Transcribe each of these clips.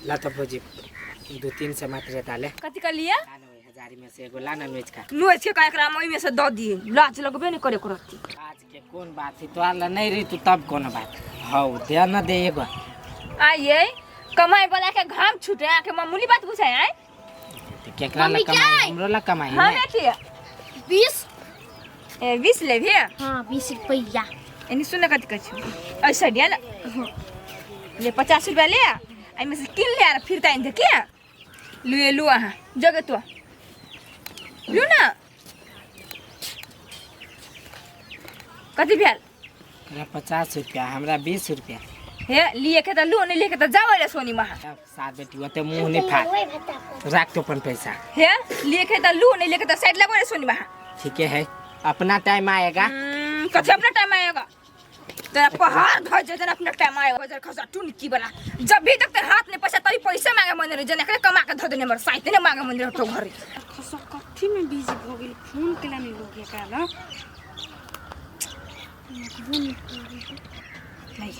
ला तो भौजी 2-3 सौ मात्र डाले। कथी कहलिए? ला ना ओहि हजारी में से एगो ला ना नोच का। नोच के का एकरा में ओहिमे से दऽ दिए, लाज लगबे नहीं करे करती। आज के कोन बात है, तोरा ला नहीं रही तू तब कोनो बात हौ दे न दे एगो। आइए कमाए वाला के घाम छूटे, आके मामूली बात बुझाए आए। तो केकरा ला मम्मी क्या कमाई? है? हमरो ला कमाई हाँ ने। बेटी। 20। ए 20 लेबे? हाँ, 20 रुपया। एनी सुन कथी कहै छौ, ऐसा दिया ना ले 50 रुपया ले, एहिमे से किन ले आर फिर ताइन दे के लू ये लू अहाँ जगे तो लू ना। कथी भेल? तोरा 50 रुपया, हमरा 20 रुपया। हे लिए के त लू, नहीं लिए के त जाओ रे सोनी महा। सात बेटी ओते मुंह नहीं फाड़, राख तो अपन पैसा। हे लिए के त लू, नहीं लिए के त साइड लगो रे सोनी महा। ठीक है, अपना टाइम आएगा। कथी अपना टाइम आएगा? तेरा पहाड़ धर जेतन अपना टाइम आएगा। बजर खसा टुनकी वाला जब भी तक तेरे हाथ में पैसा तभी पैसा मांगे मन रे, जने एकरे कमा के धर देने हमर साइते ने मांगे मन रे तो घरे। खसा कथी में बिजी भऽ गेल, फोन केला नहीं लोग एकरा लग। नहीं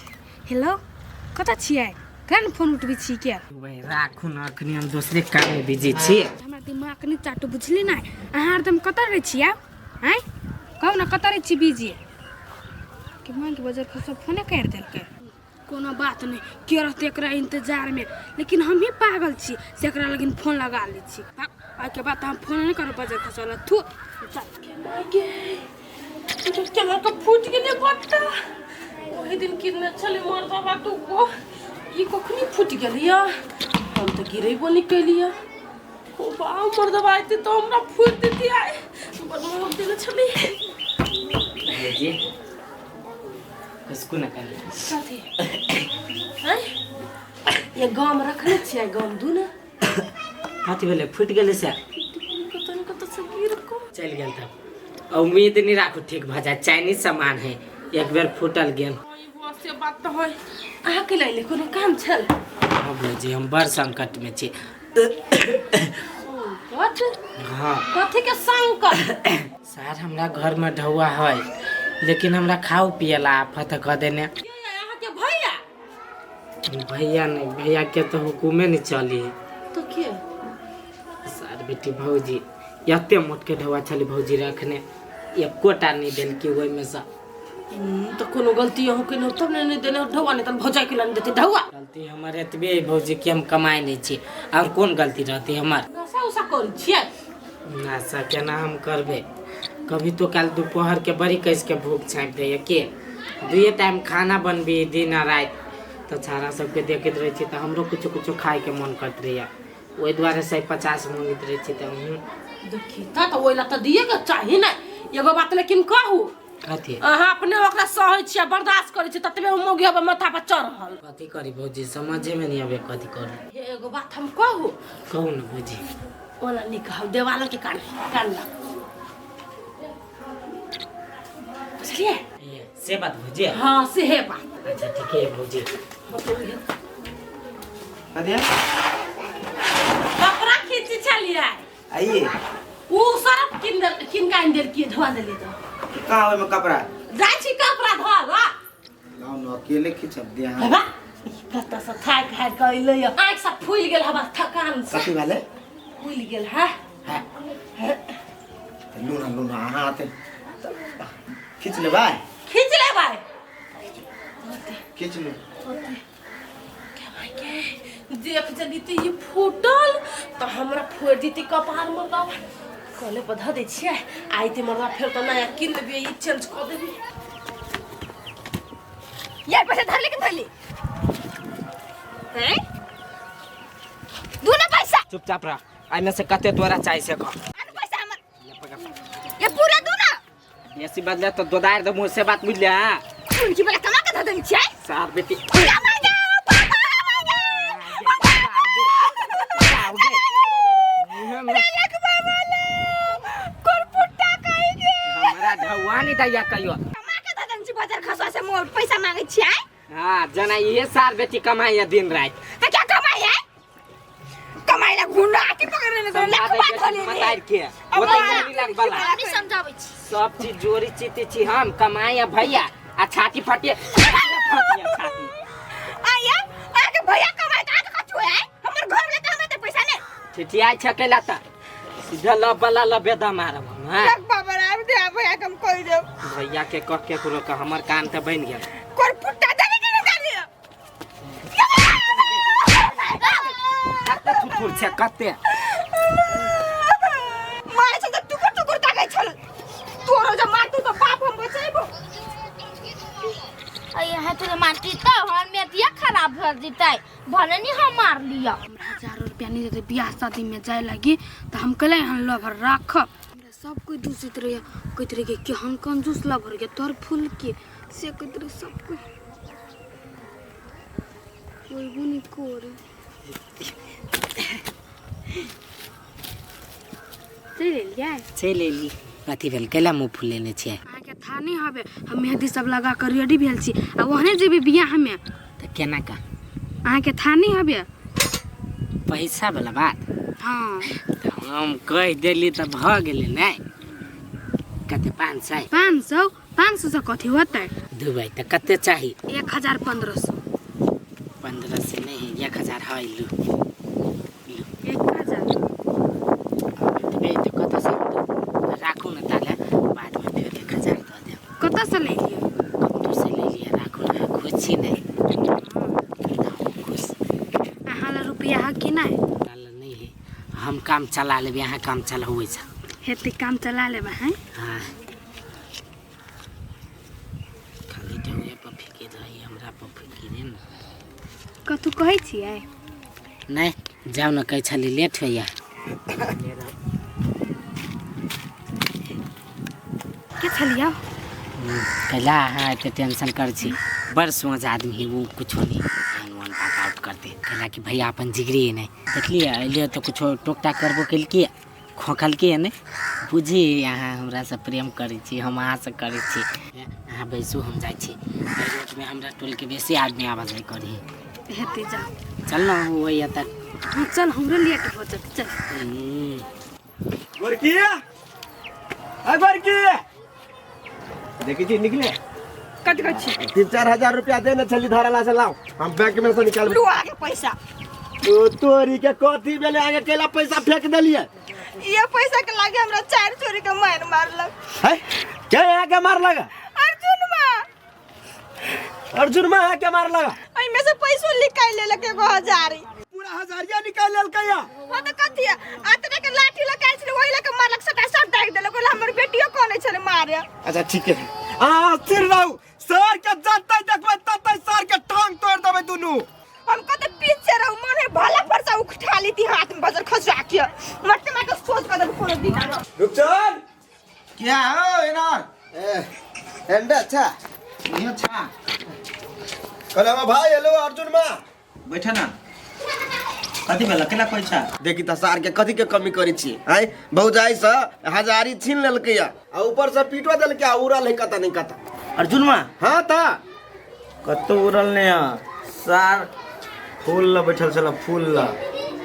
हेलो, कतऽ छियै? केना फोन उठबै छी के? वही राखू न, अखनी हम दोसरे काम में बिजी छी। हमरा दिमाग नहि चाटू, बुझली ने? अहाँ हरदम कतऽ रहै छियै आँय? कहू ने कतऽ रहै छी बिजी? के माँके बजर खसो फोने करि देलकै। कोनो बात नहि, के रहतै एकरा इंतजारमे, लेकिन हम ही पागल छी से एकरा लगिन फोन लगा लै छी। एहिके बाद तऽ हम फोन नहि करब बजर खसो लए। थू केना के फूटि गेलै बट्टा, ओहि दिन किनने छलै मर्दबा दूगो, ई कखनी फूटि गेलै? हम तऽ गिरेबो नहि केलियै। ओ बा मर्दबा अयतै तऽ हमरा फूटि देतै। आइ बड़ मोट देने छलै। जी उसको न कर। कथी आँय? ये गाम रखने छियै, गाम दू ने। कथी भेलै? फूटि गेलै से? कतऽ ने कतऽ से गिर कऽ चलि गेल। तब उम्मीद नहीं राखू ठीक भऽ जाए, चाइनीज सामान है, एक बेर फूटल गेल। से बात तऽ है। अहाँके लैले कोनो काम छल? हाँ भौजी, हम बड़ संकट में छी। संकट? हाँ। कथी के संकट? सर हमरा घर में ढौआ है, लेकिन हमरा खाओ पियला आफत कऽ देने। अहाँके भैया? भैया नहीं, भैया के तो हुकुमे नहीं चली। तो के? सर बेटी भौजी एते मोट के ढौआ छली भौजी रखने, एकोटा नहीं देलकी ओहिमे से। तऽ कोनो गलती अहूँ केने तब ने नहि देने ढौआ, नहि तऽ भौजाई के नहीं देते ढौआ। गलती हमर एतबे है भौजी कि हम कमाइ नहीं छी, और कोन गलती रहती हमर? नशा उशा करै छियै? नशा केना हम करबै? कभी तो काल दोपहर के बड़ी कस के भूख छापि दैए के दुए टाइम खाना बनबी दिन आ राति, तऽ छाड़ा सबके देखैत रहै छी तऽ हमरो कुछो कुछो खायके मन करैत रहैए, ओहि दुआरे 150 मंगैत रहै छी तऽ हमहूँ। देखी तऽ ओहि लए तऽ दिए के चाही ने। एगो बात लेकिन कहू। कथी? अहाँ अपने ओकरा सहै छियै, बर्दाश्त करै छियै, ततबे ओ मौगी हबे माथा पर चढ़ल। कथी करी भौजी, समझे में नहीं आबे कथी करू। हे एगो बात हम कहू? कहू ने भौजी। ओना नहि कहब, देवाल के कान कान लग, बुझलियै? ये से बात भौजी? हाँ सेहे बात। अच्छा ठीक है भौजी। कथी? कपड़ा खींची छलियै। आइए। उ सरफ किन देल, किन के आनि देलकियै, धोआ देलियै तऽ। कहाँ ओहिमे कपड़ा? जाइ छी कपड़ा धोआ ला। लाउ न, अकेले खींचब दे अहाँ। हेबा कतऽ से थाकि हारि कऽ अयलै, आँखि सब फूलि गेल हवा थकान से। कथी भेलै? फूलि गेल है। है लू ना, लू ना, अहाँ आते खींच लेबै। खींच लेबै। खींच लू। देख जदि ई फूटल तऽ हमरा फोड़ि देती कपार मरदबा। कले पर धऽ दै छियै, आइते मरदबा फेर तऽ नया कीन लेबियै, ई चेंज कऽ देबै। यार पैसा धर लेकिन धरली हैं दू ना पैसा। चुपचाप रह, एहिमे से कते तोरा चाही से कह। आन पैसा हमर ये पूरा दू ना। बेसी बदले तो दोदार दे मुँह से, बात बुझले? हाँ उनकी वाला कमा के धर देने छियै। सार बेटी कमा गे, पापा, कमा गे, ललक बाबा ले कोरपुट्टा कहि गे। हमरा ढौआ नहीं दैया कहियो। कमा के धर देने छी, बाजार खसवा से मोर पैसा मांगे छियै। हाँ जना ये सार बेटी कमाई दिन रात। तो क्या कमाई है? कमाई ला गुंडा आके पकड़ लेने तो समझा लाख दे बात बेटी होले मतार के ओते नहीं लग वाला। हम समझाबै छी। सब चीज जोरी चीती छी हम कमाई भैया आ छाती फटिए फटिए छाती। आया आके भैया कमाई त आके कछु है। ठिठियाइ छै कैला तऽ सीधा लब वाला लबेदा मारब हम। हाँ लग बाबा आब दे भैया के हम कहि देब। भैया के कह के करो के हमर काम तऽ बनि गेल। कोर पुट्टा देबे कि निकाली? कते थुथुर छै कते। मारे छल तऽ टुकुर टुकुर ताकै छल। तोरो जे मारतौ तऽ बाप हम बचेबो। यहाँ तो मारती तो हमर मेथिया खराब भर जतै, भले नहीं हम मार लिया। हमरा हजारो रुपया नहीं देते बियाह शादी में जाए लगी तो हम कहले हन लभर राखब। हमरा सब कोई दूषित रहे, कहते रहे कि हम कंजूस लभर के तोर फूल के से कहते रहे सब कोई। कोई बुनी कोरे चलि एलियै? चलि एली। कथी भेल कैला मुँह फुलेने छियै? अहाँके था नहि हबे, हम मेहदी सब लगा कर रेडी भेल छी आ ओहने जेबै बियाह में। तऽ केना का? अहाँके था नहि हबे। पैसा वाला बात? हाँ। तऽ हम कहि देली तऽ भऽ गेलै ने। कते 500? 500? 500 से कथी होतै? दुबई तऽ कते चाही? 1000 1500। 1500 नहीं है, 1000 है। लू 1000 एतबे तऽ कतऽ से राखू ने, ताले बादमे फेर 1000 दऽ देब। कतऽ से ले लिअ? कतौ से ले लिअ, राखू ने। खुश छी ने? हम खुश। अहाँ लग रुपया है कि नहि? हमरा लग नहीं है, हम काम चला लेबै, अहाँ काम चलाबै छै। हेतै काम चला लेबै। हैं हाँ, खाली ढौए पर फिकिर रही, हमरा पर फिकिरे ने। कथू कहै छियै? नहि जाउ ने, कहै छली लेट होइया। के छलियै? कैला अहाँ एते टेंशन कर छी? बड़ सोच आदमी है वो, कुछो नहीं एहन ओहन बात आउट करते। कैला कि भैया अपन जिगरी है नहीं देखलिए, अलिए तऽ कुछो टोक टाक करबो केलकै, खोखलकै नहि। बुझी अहाँ हमरासँ प्रेम करै छी, हम अहाँसँ करै छी। अहाँ बैसू, हम जाइ छी। एहि रोडमे हमरा टोलके बेसी आदमी आवाजाही करी। हेतै, जाउ। चल न होइया तक। हाँ चल, हमरो लेट भऽ जेतै, चल। गोरकी, ए गोरकी, देखी छी निकले। कथी कहै छी? 3-4 हजार रुपया देने छली धरला से, लाओ हम बैंक में से निकाल। लू आगे पैसा। तो तोरी के कथी भेले? आगे केला पैसा फेंक देलिए? ये पैसा के लागे हमरा 4 छोरी के मार मारलक। है के यहाँ के मारलक? अर्जुन माँ। अर्जुन माँ यहाँ के मारलक? एहिमे से पैसो निकालि लेलक एगो हजारी। पूरा हजारिया निकालि लेलकै या? हाँ तऽ कथी है? अतने के लाठी लगायल छलै ओहि लऽ के मारलक, सटा सट दागि देलक। ओहि हमर बेटियो कनै छलै मारे। अच्छा ठीक है, अहाँ स्थिर रहू, सर के जतै देखबै ततै सर के टांग तोड़ देबै दुनू। हम कते पीछे रहू, मन है भला फरसा उठा लेती हाथ में बजर खसरा के मरते मार के सोच कर देब कोनो दिन। रुपचंद क्या हो एनार? ए एंडा अच्छा नहीं अच्छा। कहले भाई हेलो अर्जुन माँ। बैठा ना। कथी भेल केला पैसा? देखी त सार के कथी के कमी करी छी आय, भौजाई से हजारी छीन लेलकै या आ ऊपर से पीटो देलकै आ उड़ल है कता नहीं कता। अर्जुन माँ? हाँ ता कतौ उड़ल नहीं है सार, फूल ल बैठल छल, फूल ल,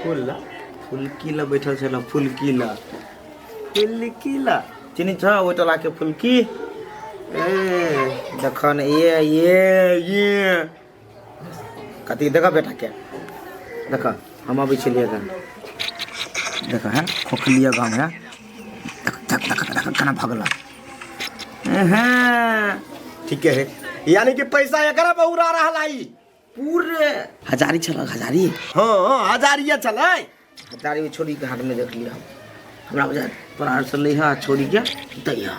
फूल ल, फुलकी ल बैठल छल, फुलकी ल, फुलकी ल चिन्है छ ओहि टोला के फुलकी? ए देख न ये ये ये कथी देख बेटा के देख, हम अबै छलियै गाम देख, हैं खोखलिया गाम है, धक धक धक धक केना भगल। ठीक है, यानी कि पैसा एकरा पर उड़ा रहा है पूरे हजारी छल, हजारी। हाँ हजारिया छलै। हजारी ओहि छोरी के हाथ में देख लिया, हमरा बुझाय तोरा से लैहा छोरी के दैहा।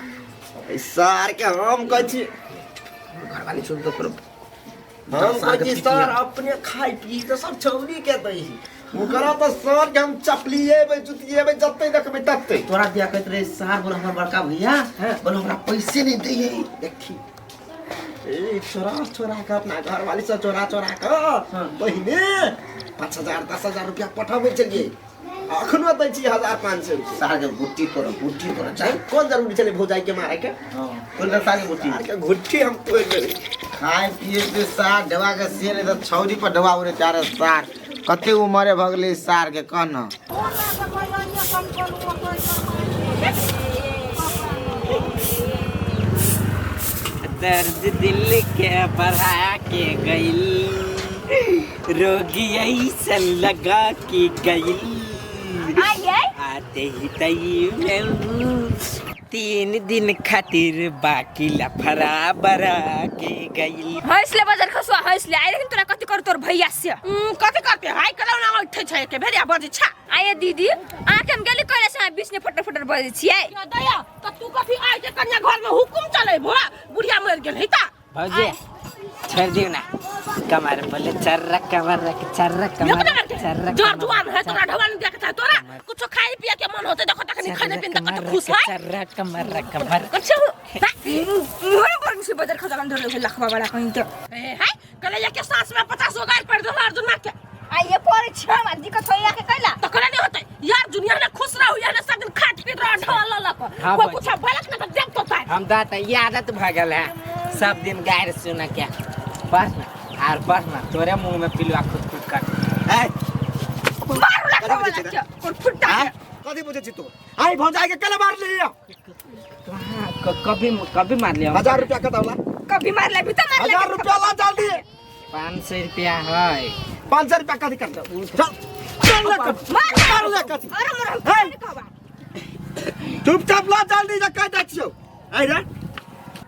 सार के हम कहै छी घरवाली छोड़ तो पर हम कहै छी सर अपने खाइ पी तऽ सब छौरी के दैही, ओकरा तऽ सर के हम चपलिएबै जुतिएबै जतै देखबै ततै। तोरा दिया कहैत रहे सार, बोल हमर बड़का भैया बोल हमरा पैसे नहीं दै है। देखी ए चोरा चोरा के अपना घरवाली से चोरा चोरा के पहिने 5000 10,000 रुपया पठाबै छलियै, अखनो दै छी 1500 रुपया। सार के गुट्टी तोरा, गुट्टी तोरा चाहे कोन जरूरी छलै भौजाई के मारे के? कोन सार के गुट्टी? सार के गुट्टी हम तोड़ देबै। खाए पिए के सार डबा के से नहीं तो छौरी पर डबा उड़े चारे सार कते उमरे भगले सार के कह न। दर्द दिल के बढ़ा के गइल, रोगी ऐसन लगा के गइल। आइए आते ही तई में 3 दिन खातिर बाकी लफड़ा बरा के गई। हंस ले बजर खसुआ, हंस ले। आइ लेकिन तोरा कथी कर तोर भैया से? कथी करते हाय कलौ ना उठै छै के भेरिया बजै छा। आइए दीदी, अहाँके हम गेली कहले से अहाँ बीच में फटर फटर बजै छियै। या दया त तू कथी आइ के कन्या घर में हुकुम चलै भो, बुढ़िया मरि गेल है ता। भौजी, छोड़ दियो ना कमर, बोले चर्रा कमर रख चर्रा कमर चर्रा। जर जुआन है तोरा ढवन देख के तोरा कुछो खाए पिए के मन होते, देखो तखनी खाने पीने तक कत खुश है। चर्रा कमर कमर। कुछो मुँह पर से बजर खसुआ धरले लखवा वाला कहीं तो। ए हाय कले के सास में 50 गो गाड़ पड़ दो अर्जुन के। आइए पड़े छै, हमरा दिक्कत होइया के कैला? तो करे नहीं होते यार, दुनिया में खुश रहो, यार सब दिन खाट पीट रहो ढोल ल ल हाँ कोई भाई। कुछ बोलत ना त देख तो ताय। हम दाता ये आदत भऽ गेल है सब दिन गारि सुन के। बस ना आर बस ना, तोरे मुंह में पिलुआ खुद खुद कर। ए मारू लखवा कथी वाला बुझै के और फुट्टा। हाँ? कथी बुझै छी तू? आई भौजाई के कल मार लिया? कहाँ कभी कभी मार लिया? 1000 रुपया कत होला? कभी मार ले भी तो मार ले। 1000 रुपया ला जल्दी। 500 रुपया है। 500 रुपया कथी कर? चल चल ले कर मार। मार ले कथी? अरे मोर हम हे! कहबा। चुपचाप ला जल्दी जा, कह दै छियौ। आई रे,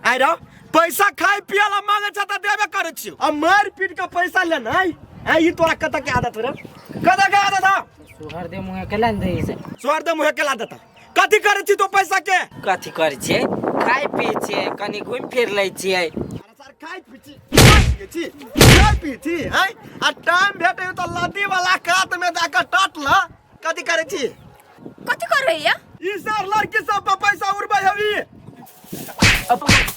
आई रे, पैसा खाए पिए ला मांगे छ त देबे करै छियौ, आ मार पीट के पैसा ले नै आई, ई तोरा कत के आदत रे? कत के आदत है? सुहर दे मुँह के लान दे से। स्वर दे मुहे के ला देता। कथी करै छी तो पैसा के? कथी करै छियै? खाइ पी छियै, कनि घुमि फिर लै छियै। अरे सर, खाइ पी छी, खाइ पी छी, खाइ पी छी हैं, आ टाइम भेटे त लदी वाला कात में जाके टट ल। कथी करै छी? कथी कर रही है? ई सर लड़की सब पर पैसा उड़बै हवी।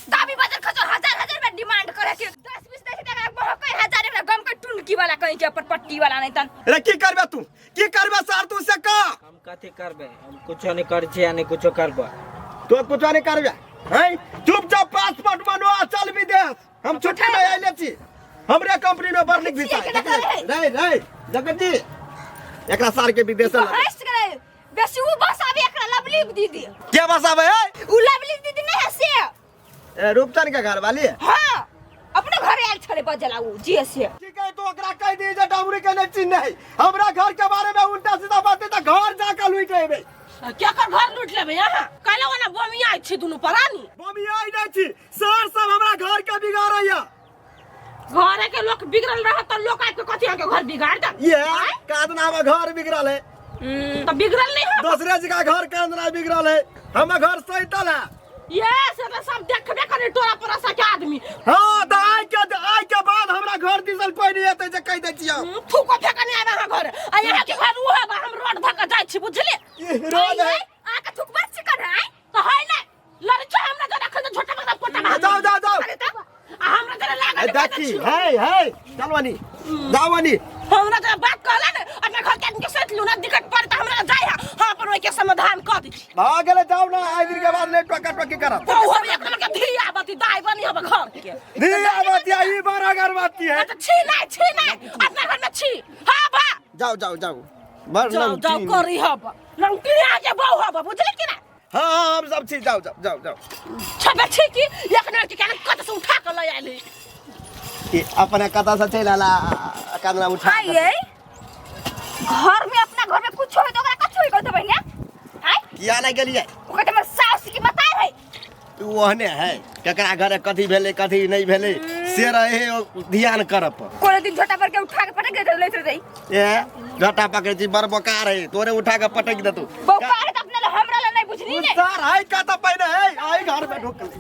दाबी बजर खसो हजार हजार में डिमांड करे के 10 20 10 टका बहकै हजार हमरा गम के टुनकी वाला कहीं के पर पट्टी वाला नहीं तन। रे, की करबे तू? की करबे सर तू से का? हम कथी करबै? हम कुछो नहि करै छियै आ नहि कुछो करबै। तो कुछो नहीं करबे हैं? चुपचाप पासपोर्ट बनवा, चल विदेश। हम छुट्टी में आइले छी, हमरे कंपनी में बड़ नीक वीसा है। रे रे जगत जी, एकरा सार के विदेश से हंस करे बेसी उ बस आबे एकरा लवली दीदी। के बसाबे है? उ लवली दीदी नहीं है से। ए, रूपचंद के घर वाली? हां, अपने घरे आयल छले बजला उ जी से। ठीक है, तो ओकरा कह दी जे डमरू के नहीं चिन्ह है, हमरा घर के बारे में उल्टा सीधा बात त घर जाके लूट लेबे। क्या कर घर लूट लेबे यहाँ काले वाला बमिया छी दुनू परानी? बमिया नै छी, सर सब हमरा घर के बिगाड़ैया। घरे के लोग बिगड़ल रह त लोग आके कथी आके घर बिगाड़ दे? ये कादना में घर बिगड़ल है। त बिगड़ल नहीं हो। दूसरे जगह घर कादना बिगड़ल है, हमर घर सैतल है। ये से त सब देखबे करे टोला पड़ोसा के आदमी। हाँ त आइ के बाद हमरा घर दिसल कोई नहीं एतै जे कहि दै छियौ। थूको फेकने आबे अहाँ घर आ यहाँ के घर उहे बा, हम रोड धक जाइ छी, बुझली? ई रोड है। आके थुकबा चिकन है। त है नै लड़ै छ हमरा जरा खन झोटा बकरा पोटा आ, जाओ जाओ जाओ। अरे त आ हमरा जरा लागल ए, देखी है है चलवनी जावनी। हमरा जरा बात कहला ने अपना घर के आदमी के सोच लू ना, दिक्कत पड़े त हमरा जाइ है, हम अपन ओइ के समाधान क दी। भऽ गेलै, जाउ ना, आइ दिन के बाद नहीं टोका टोकी करब। तो हम एक नंबर के धिया बती दाई बनी हम घर के। धिया बतिया ई बड़ अगरबत्ती है। त छी नै, छी नै अपना घर में छी हां बा। जाओ जाओ जाओ, बड़ जाओ जाओ। नमकीन। करी हब नमकीन आके बहु हब, बुझली कि ना? हाँ हाँ, हम सब छी, जाओ जाओ जाओ जाओ। छबे छी कि एक लड़की के कत से उठा के ले आइली। ई अपने कता से चलि आला कादना उठा के। आइए घर में, अपना घर में कुछ होय तो ओकरा कछु होय कहते बहिना आइ। किया नहीं गेलियै? ओकरा त हमर सास की बताए है। उ ओहने है, केकरा घरे कथी भेलै कथी नहीं भेलै से रहे ओ ध्यान करऽ पर। कोनो दिन झोटा पर के उठा के पटक देते लेत रहै। ए, झटा पकड़ै छी, बड़ बोकार है, तोरे उठा के पटक देतौ। बौकार त अपने ला, हमरा ला नहीं, बुझली ने? सर है का त पहिने है आई घर में ढुकलै।